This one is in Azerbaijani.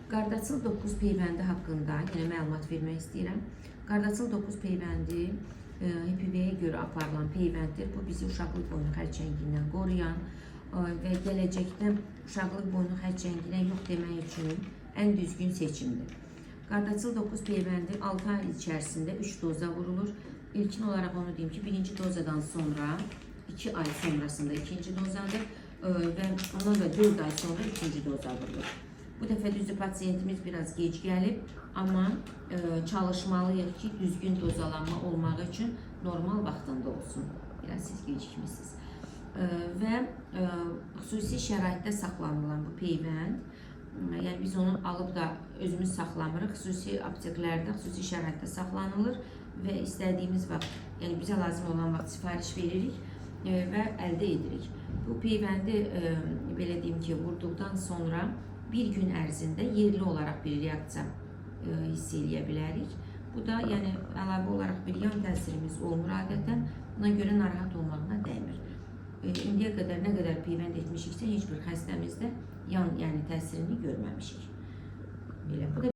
Qardaçıl 9 peyvəndi haqqında yenə məlumat vermək istəyirəm. Qardaçıl 9 peyvəndi HPV-yə görə aparılan peyvənddir. Bu bizi uşaqlıq boynu xərçəngindən qoruyan və gələcəkdə uşaqlıq boynu xərçənginə yox demək üçün ən düzgün seçimdir. Qardaçıl 9 peyvəndi 6 ay içərisində 3 doza vurulur. İlkin olaraq onu deyim ki, birinci dozadan sonra 2 ay sonrasında ikinci dozadır və ondan da 4 ay sonra üçüncü doza vurulur. Bu dəfə düzdür pasiyentimiz biraz gec gəlib, amma çalışmalıyıq ki, düzgün dozalanma olmağı üçün normal vaxtında olsun. Biraz siz gecikmisiniz. Və xüsusi şəraitdə saxlanılan bu peyvənd, yəni biz onu alıb da özümüz saxlamırıq, xüsusi apteklərdə xüsusi şəraitdə saxlanılır və istədiyimiz vaxt, yəni bizə lazım olan vaxt sifariş veririk və əldə edirik. Bu peyvəndi belə deyim ki, vurduqdan sonra bir gün ərzində yerli olaraq bir reaksiya hiss eləyə bilərik. Bu da yəni əlavə olaraq bir yan təsirimiz olmur adətən. Buna görə narahat olmağına dəymir. İndiyə qədər nə qədər peyvənd etmişiksə, heç bir xəstəmizdə yan, yəni təsirini görməmişik. Belə. Bu da